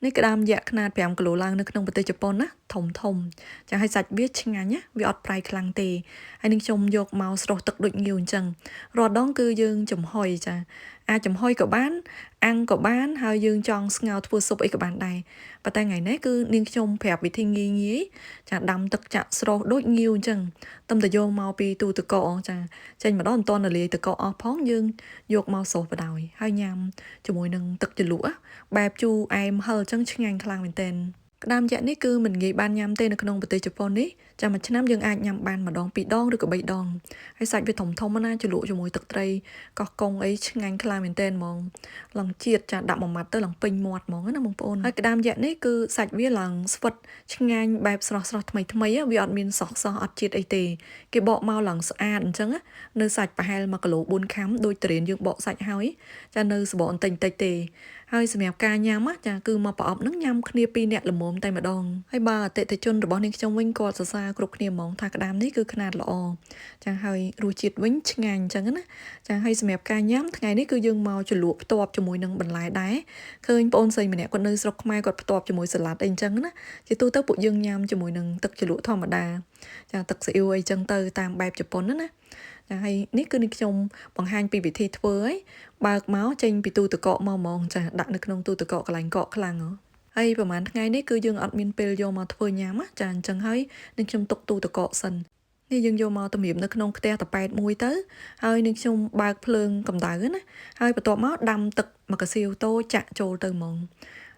នេះក្តាមយក្សខ្នាត5គីឡូឡើងនៅក្នុងប្រទេសជប៉ុនណាធំធំចាឲ្យសាច់វាឆ្ងាញ់ណាវាអត់ប្រៃខ្លាំងទេហើយនឹងខ្ញុំយកមកស្រុះទឹកដូចងាវអញ្ចឹងរាល់ដងគឺយើងចំហុយចាអាចចំហុយក៏បានអាំងក៏បានហើយយើងចង់ស្ងោរធ្វើស៊ុបអីក៏បានដែរប៉ុន្តែថ្ងៃនេះគឺនាងខ្ញុំប្រាប់វិធីងាយងាយចាដាំទឹកចាក់ស្រុះដូចងាវអញ្ចឹងទំតែយកមកពីទូទឹកកកចាចេញម្ដងមិនទាន់រលាយទឹកកកអស់ផងយើងយកមកស្រុះបដ ாய் ហើយញ៉ាំជាមួយនឹងទឹកជ្រលក់បែបជូរអែមហឹរអញ្ចឹងឆ្ងាញ់ខ្លាំងមែនទែនក្តាមយក្សនេះគឺមិនងាយបានញ៉ាំទេនៅក្នុងប្រទេសជប៉ុននេះចាំមួយឆ្នាំយើងអាចញ៉ាំបានម្ដងពីរដងឬក៏បីដងហើយសាច់វាធំធំណាជ្រលក់ជាមួយទឹកត្រីកោះកុងអីឆ្ងាញ់ខ្លាំងមែនទែនហ្មងឡើងជាតិចាដាក់មួយម៉ាត់ទៅឡើងពេញមាត់ហ្មងណាបងប្អូនហើយក្តាមយក្សនេះគឺសាច់វាឡើងស្វិតឆ្ងាញ់បែបស្រស់ស្រស់ថ្មីថ្មីវាអត់មានសោះសោះអត់ជាតិអីទេគេបកមកឡើងស្អាតអញ្ចឹងនៅសាច់ប្រហែល1គីឡូ4ខាំដូចតរៀនយើងបកសាច់ហើយចានៅសបកបន្តិចបន្តិចទេហើយសម្រាប់ការញ៉ាំចាគឺមកប្រអប់ហ្នឹងញ៉ាំគ្នាពីរនាក់ល្មមតែម្ដងហើយបើអតិថិជនរបស់នាងខ្ញុំវិញគាត់សរសើរគ្រប់គ្នាហ្មងថាក្តាមនេះគឺខ្នាតល្អចាហើយរសជាតិវិញឆ្ងាញ់អញ្ចឹងណាចាហើយសម្រាប់ការញ៉ាំថ្ងៃនេះគឺយើងមកជ្រលក់ផ្ទាប់ជាមួយនឹងបន្លែដែរឃើញប្អូនស្រីម្នាក់គាត់នៅស្រុកខ្មែរគាត់ផ្ទាប់ជាមួយសាឡាត់អីអញ្ចឹងណាជាទូទៅពួកយើងញ៉ាំជាមួយនឹងទឹកជ្រលក់ធម្មតាចាទឹកស៊ីអ៊ីវអីចឹងទៅតាមបែបជប៉ុនណាចាហើយនេះគឺនឹងខ្ញុំបង្ហាញពីវិធីធ្វើឲ្យបើកមកចេញពីទូទឹកកកមកហ្មងចាដាក់នៅក្នុងទូទឹកកកកន្លែងកកខ្លាំងហ៎ហើយប្រហែលថ្ងៃនេះគឺយើងអត់មានពេលយកមកធ្វើញ៉ាំចាអញ្ចឹងហើយនឹងខ្ញុំទុកទូទឹកកកសិននេះយើងយកមកតម្រៀបនៅក្នុងខ្ទះតប៉ែតមួយទៅហើយនឹងខ្ញុំបើកភ្លើងកម្ដៅណាហើយបន្ទាប់មកដាំទឹកមួយកសៀវតូចចាក់ចូលទៅហ្មង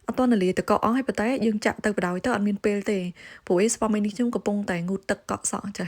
អត់ទាន់លាយទឹកកកអស់ហើយប៉ុន្តែយើងចាក់ទៅបដ ாய் ទៅអត់មានពេលទេព្រោះអីស្វាមីនេះខ្ញុំកំពុងតែងូតទឹកកក់សក់ច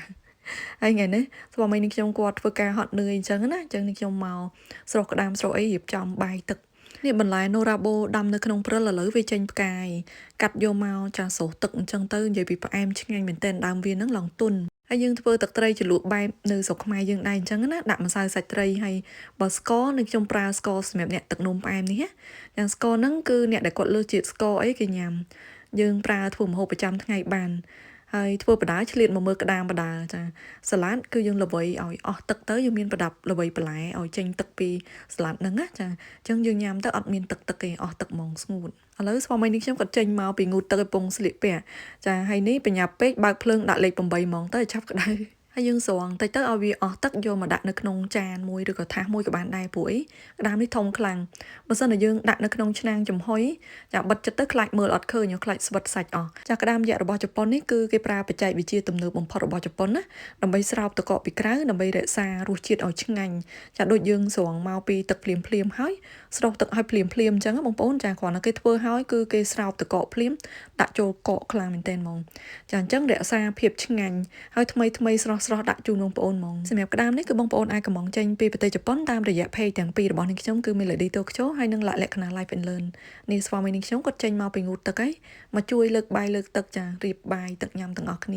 ាហើយថ្ងៃនេះស្វាមីនេះខ្ញុំគាត់ធ្វើការហត់នឿយអញ្ចឹងណាអញ្ចឹងនេះខ្ញុំមកស្រុះក្តាមស្រុះអីរៀបចំបាយទឹកនេះបន្លែណូរ៉ាបូដាំនៅក្នុងព្រិលឥឡូវវាចេញផ្កាយកាត់យកមកចាស្រុះទឹកអញ្ចឹងទៅនិយាយពីផ្អែមឆ្ងាញ់មែនទែនដើមវានឹងឡើងទុនហើយយើងធ្វើទឹកត្រីជ្រលក់បែបនៅស្រុកខ្មែរយើងដែរអញ្ចឹងណាដាក់ម្សៅសាច់ត្រីហើយបើស្ករនឹងខ្ញុំប្រើស្ករសម្រាប់អ្នកទឹកនោមផ្អែមនេះណាយ៉ាងស្ករហ្នឹងគឺអ្នកដែលគាត់លើសជាតិស្ករអីគេញ៉ាំយើងប្រើធ្វើម្ហូបប្រចាំថ្ងៃបានហើយធ្វើបដាឆ្លៀតមកមើលក្តាមបដាចាសាឡាត់គឺយើងល្វីឲ្យអស់ទឹកទៅយើងមានប្រដាប់ល្វីបន្លែឲ្យចេញទឹកពីសាឡាត់ហ្នឹងណាចាអញ្ចឹងយើងញ៉ាំទៅអត់មានទឹកទឹកទេអស់ទឹកហ្មងស្ងួតឥឡូវស្វាមីនេះខ្ញុំក៏ចេញមកពីងូតទឹកឲ្យពងស្លៀកពាក់ចាហើយនេះបញ្ញាពេកបើកភ្លើងដាក់លេខ8ហ្មងទៅឲ្យឆាប់ក្តៅហើយយើងស្រង់តិចទៅឲ្យវាអស់ទឹកយកមកដាក់នៅក្នុងចានមួយឬក៏ថាសមួយក៏បានដែរព្រោះអីក្តាមនេះធំខ្លាំងបើសិនតែយើងដាក់នៅក្នុងឆ្នាំងចំហុយចាបិទចិត្តទៅខ្លាចមើលអត់ឃើញខ្លាចស្វិតសាច់អស់ចាក្តាមយក្សរបស់ជប៉ុននេះគឺគេប្រើបច្ចេកវិទ្យាទំនើបបំផុតរបស់ជប៉ុនណាដើម្បីស្រោបទឹកកកពីក្រៅដើម្បីរក្សារសជាតិឲ្យឆ្ងាញ់ចាដូចយើងស្រង់មកពីទឹកភ្លាមភ្លាមហើយស្រោបទឹកឲ្យភ្លាមភ្លាមអញ្ចឹងបងប្អូនចាគ្រាន់តែគេធ្វើហើយគឺគេស្រោបទឹកកកភ្លាមដាក់ចូលកកខ្លាំងមែនទែនហ្មងចាអញ្ចឹងរក្សាភាពឆ្ងាញ់ហើយថ្មីថ្មីស្រស់ស្រស់ដាក់ជូនបងប្អូនហ្មងសម្រាប់ក្តាមនេះគឺបងប្អូនអាចកម្ម៉ង់ចេញពីប្រទេសជប៉ុនតាមរយៈ page ទាំងពីររបស់នាងខ្ញុំគឺ Melody Tokyo ហើយនិងលក្ខណៈ Life and Learn នេះស្វាមីនាងខ្ញុំគាត់ចេញមកពីងូតទឹកហើយមកជួយលើកបាយលើកទឹកចារៀបបាយទឹកញ៉ាំទាំងអស់គ្នា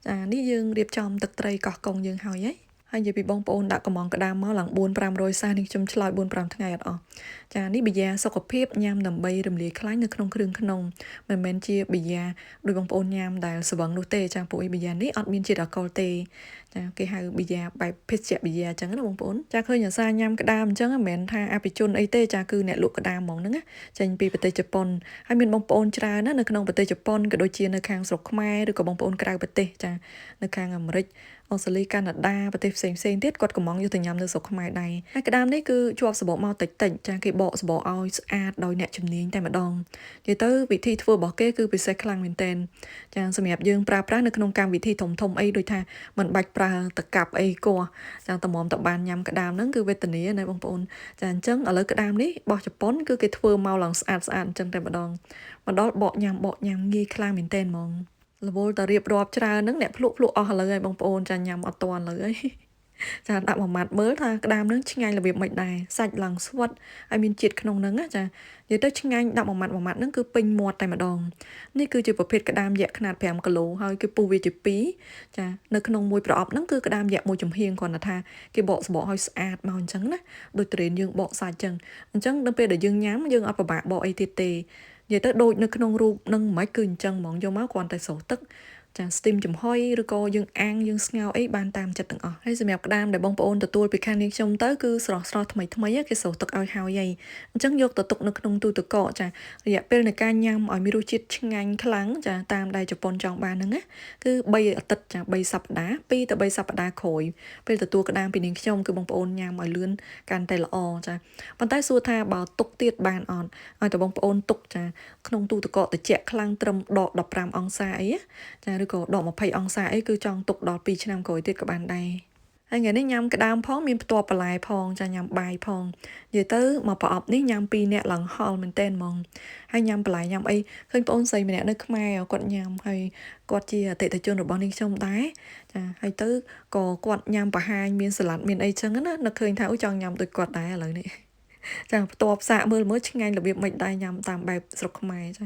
ចានេះយើងរៀបចំទឹកត្រីកោះកុងយើងហើយហីហើយនិយាយពីបងប្អូនដាក់កំងក្តាមមកឡើង4 500សាសនេះខ្ញុំឆ្លើយ4 5ថ្ងៃអត់អស់ចានេះប៊ីយ៉ាសុខភាពញ៉ាំដើម្បីរំលាយខ្លាញ់នៅក្នុងគ្រឿងក្នុងមិនមែនជាប៊ីយ៉ាដោយបងប្អូនញ៉ាំដែលស្វឹងនោះទេចាពួកអីប៊ីយ៉ានេះអត់មានជាតិអាល់កុលទេចាគេហៅប៊ីយ៉ាបែបភេសជ្ជៈប៊ីយ៉ាអញ្ចឹងណាបងប្អូនចាឃើញអាសាញ៉ាំក្តាមអញ្ចឹងមិនមែនថាអភិជនអីទេចាគឺអ្នកលក់ក្តាមហ្មងហ្នឹងណាចេញពីប្រទេសជប៉ុនហើយមានបងប្អូនច្រើនណានៅក្នុងប្រទេសជប៉ុនក៏ដូចជានៅខាងស្រុកខ្មែរឬក៏បងប្អូនក្រៅប្រទេសចានៅខាងអាមេរិកអូស្ត្រាលីកាណាដាប្រទេសផ្សេងផ្សេងទៀតគាត់កំងយកទៅញ៉ាំនៅស្រុកខ្មែរដែរហើយក្តាមនេះគឺជាប់សបកមកតិចតិចចាគេបកសបកឲ្យស្អាតដោយអ្នកជំនាញតែម្ដងនិយាយទៅវិធីធ្វើរបស់គេគឺពិសេសខ្លាំងមែនទែនចាសម្រាប់យើងប្រើប្រាស់នៅក្នុងកម្មវិធីធំធំអីដូចថាมันបាច់ប្រើតកាប់អីកោះចាតម្រាំតបានញ៉ាំក្តាមហ្នឹងគឺវេទនាណាបងប្អូនចាអញ្ចឹងឥឡូវក្តាមនេះរបស់ជប៉ុនគឺគេធ្វើមកឡើងស្អាតស្អាតអញ្ចឹងតែម្ដងមកដល់បកញ៉ាំបកញ៉ាំងាយខ្លាំងមែនទែនហ្មងរវល់តែរៀបរាប់ច្រើនហ្នឹងអ្នកភ្លក់ភ្លក់អស់ឥឡូវហើយបងប្អូនចាញ៉ាំអត់ទាន់ឥឡូវហើយចាដាក់មួយម៉ាត់មើលថាក្តាមនឹងឆ្ងាញ់របៀបម៉េចដែរសាច់ឡើងស្វិតហើយមានជាតិក្នុងហ្នឹងណាចានិយាយទៅឆ្ងាញ់ដាក់មួយម៉ាត់មួយម៉ាត់ហ្នឹងគឺពេញមាត់តែម្ដងនេះគឺជាប្រភេទក្តាមយក្សខ្នាត5គីឡូហើយគេពុះវាជា2ចានៅក្នុងមួយប្រអប់ហ្នឹងគឺក្តាមយក្សមួយចំហៀងគ្រាន់តែថាគេបកសបកឲ្យស្អាតមកអញ្ចឹងណាដូចត្រេនយើងបកសាច់អញ្ចឹងអញ្ចឹងដល់ពេលដែលយើងញ៉ាំយើងអត់ពិបាកបកអីទៀតទេនិយាយទៅដូចនៅក្នុងរូបនឹងមិនគឺអញ្ចឹងហ្មងយកមកគ្រាន់តែស្រុះទឹក ចា steam ចំហុយឬក៏យើងអាំងយើងស្ងោរអីបានតាមចិត្តទាំងអស់ហើយសម្រាប់ក្តាមដែលបងប្អូនទទួលពីខាងនាងខ្ញុំទៅគឺស្រស់ស្រស់ថ្មីថ្មីគេស្រុះទឹកឲ្យហើយហីអញ្ចឹងយកទៅទុកនៅក្នុងទូទឹកកកចារយៈពេលនៃការញ៉ាំឲ្យមានរសជាតិឆ្ងាញ់ខ្លាំងចាតាមដែលជប៉ុនចង់បានហ្នឹងណាគឺ3អាទិត្យចា3សប្តាហ៍2ទៅ3សប្តាហ៍ក្រោយពេលទទួលក្តាមពីនាងខ្ញុំគឺបងប្អូនញ៉ាំឲ្យលឿនកាន់តែល្អចាប៉ុន្តែសួរថាបើទុកទៀតបានអត់ឲ្យតែបងប្អូនទុកចាក្នុងទូទឹកកកត្រជាក់ខ្លាំងត្រឹមដក15អង្សាអីចាឬក៏ដក20អង្សាអីគឺចង់ទុកដល់2ឆ្នាំក្រោយទៀតក៏បានដែរហើយថ្ងៃនេះញ៉ាំក្តាមផងមានផ្ទាប់បន្លែផងចាញ៉ាំបាយផងនិយាយទៅមកប្រអប់នេះញ៉ាំ2នាក់ឡើងហល់មែនតើហ្មងហើយញ៉ាំបន្លែញ៉ាំអីឃើញប្អូនស្រីម្នាក់នៅខ្មែរគាត់ញ៉ាំហើយគាត់ជាអតិថិជនរបស់នាងខ្ញុំដែរចាហើយទៅក៏គាត់ញ៉ាំបង្ហាញមានសាឡាត់មានអីចឹងណានឹកឃើញថាអូចង់ញ៉ាំដូចគាត់ដែរឥឡូវនេះចាផ្ទាប់សាកមើលមើលឆ្ងាញ់របៀបមិនដែរញ៉ាំតាមបែបស្រុកខ្មែរចា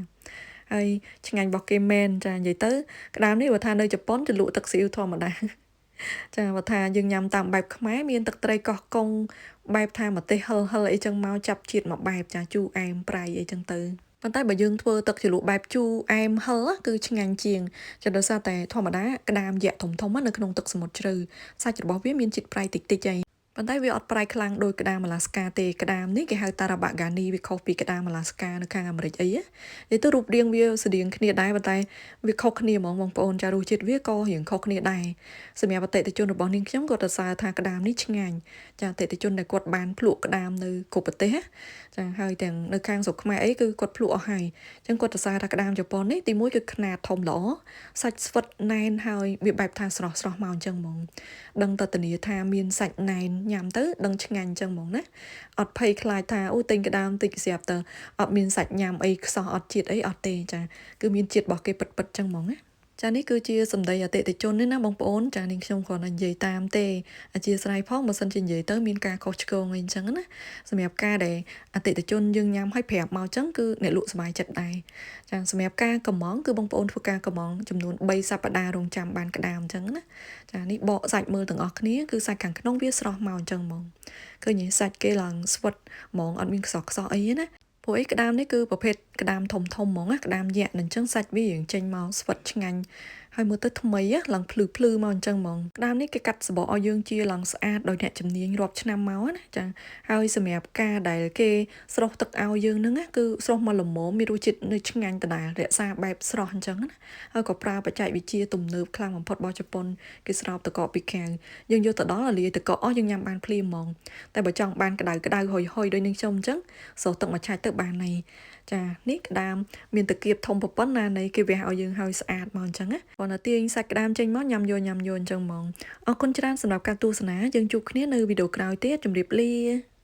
ហើយឆ្ងាញ់របស់គេមែនចានិយាយទៅក្តាមនេះបើថានៅជប៉ុនจะលក់ទឹកស៊ីអ៊ីវធម្មតាចាបើថាយើងញ៉ាំតាមបែបខ្មែរមានទឹកត្រីកោះកុងបែបថាម្ទេសហិលហិលអីចឹងមកចាប់ជាតិមកបែបចាជូរអែមប្រៃអីចឹងទៅប៉ុន្តែបើយើងធ្វើទឹកជ្រលក់បែបជូរអែមហិលគឺឆ្ងាញ់ជាងចាដោយសារតែធម្មតាក្តាមយក្សធំធំនៅក្នុងទឹកសមុទ្រជ្រៅសាច់របស់វាមានជាតិប្រៃតិចតិចឯងប៉ុន្តែវាអត់ប្រៃខ្លាំងដោយក្តាមអាឡាស្កាទេក្តាមនេះគេហៅតារ៉ាបាហ្គានីវាខុសពីក្តាមអាឡាស្កានៅខាងអាមេរិកអីណានិយាយទៅរូបរាងវាស្តៀងគ្នាដែរប៉ុន្តែវាខុសគ្នាហ្មងបងប្អូនចារសជាតិវាក៏រៀងខុសគ្នាដែរសម្រាប់អតិថិជនរបស់នាងខ្ញុំគាត់សរសើរថាក្តាមនេះឆ្ងាញ់ចាអតិថិជនដែលគាត់បានភ្លក់ក្តាមនៅគ្រប់ប្រទេសចាហើយទាំងនៅខាងស្រុកខ្មែរអីគឺគាត់ភ្លក់អស់ហើយអញ្ចឹងគាត់សរសើរថាក្តាមជប៉ុននេះទីមួយគឺខ្នាតធំល្អសាច់ស្វិតណែនហើយវាបែបថាស្រស់ស្រស់មកអញ្ចឹងហ្មងដឹងតតនីថាមានសាច់ណែនញ៉ាំទៅដឹងឆ្ងាញ់អញ្ចឹងហ្មងណាអត់ភ័យខ្លាចថាអូទិញក្តាមតិចស្រាប់ទៅអត់មានសាច់ញ៉ាំអីខ្សោះអត់ជាតិអីអត់ទេចាគឺមានជាតិរបស់គេពិតពិតអញ្ចឹងហ្មងណាចានេះគឺជាសម្ដីអតិថិជននេះណាបងប្អូនចានាងខ្ញុំគ្រាន់តែនិយាយតាមទេអធិស្ឋានផងបើសិនជានិយាយទៅមានការខុសឆ្គងអីអញ្ចឹងណាសម្រាប់ការដែលអតិថិជនយើងញ៉ាំឲ្យប្រាប់មកអញ្ចឹងគឺអ្នកលក់សប្បាយចិត្តដែរចាសម្រាប់ការកំងគឺបងប្អូនធ្វើការកំងចំនួន3សប្តាហ៍រងចាំបានក្តាមអញ្ចឹងណាចានេះបកសាច់មើលទាំងអស់គ្នាគឺសាច់ខាងក្នុងវាស្រស់មកអញ្ចឹងហ្មងឃើញសាច់គេឡើងស្វិតហ្មងអត់មានខ្សោះខ្សោះអីណាព្រោះអីក្តាមនេះគឺប្រភេទក្តាមធំធំហ្មងណាក្តាមយក្សអញ្ចឹងសាច់វារៀងចេញមកស្វិតឆ្ងាញ់ហើយមើលទៅថ្មីឡើងភ្លឺភ្លឺមកអញ្ចឹងហ្មងក្តាមនេះគេកាត់សបកឲ្យយើងជាឡើងស្អាតដោយអ្នកជំនាញរាប់ឆ្នាំមកណាចាហើយសម្រាប់ការដែលគេស្រុះទឹកឲ្យយើងហ្នឹងណាគឺស្រុះមកល្មមមានរសជាតិនៅឆ្ងាញ់ដដែលរក្សាបែបស្រស់អញ្ចឹងណាហើយក៏ប្រើបច្ចេកវិទ្យាទំនើបខ្លាំងបំផុតរបស់ជប៉ុនគេស្រោបទឹកកកពីខាងយើងយកទៅដល់លាយទឹកកកអស់យើងញ៉ាំបានភ្លាមហ្មងតែបើចង់បានក្តៅក្តៅហុយហុយដូចនឹងខ្ញុំអញ្ចឹងស្រុះទឹកមួយឆាច់ទៅបានហើយចានេះក្តាមមានតាគៀបធំប៉ុណ្ណានៃគេវះឲ្យយើងហើយស្អាតមកអញ្ចឹងណាគ្រាន់តែទាញសាច់ក្តាមចេញមកញ៉ាំយកញ៉ាំយកអញ្ចឹងហ្មងអរគុណច្រើនសម្រាប់ការទស្សនាយើងជួបគ្នានៅវីដេអូក្រោយទៀតជម្រាបលា។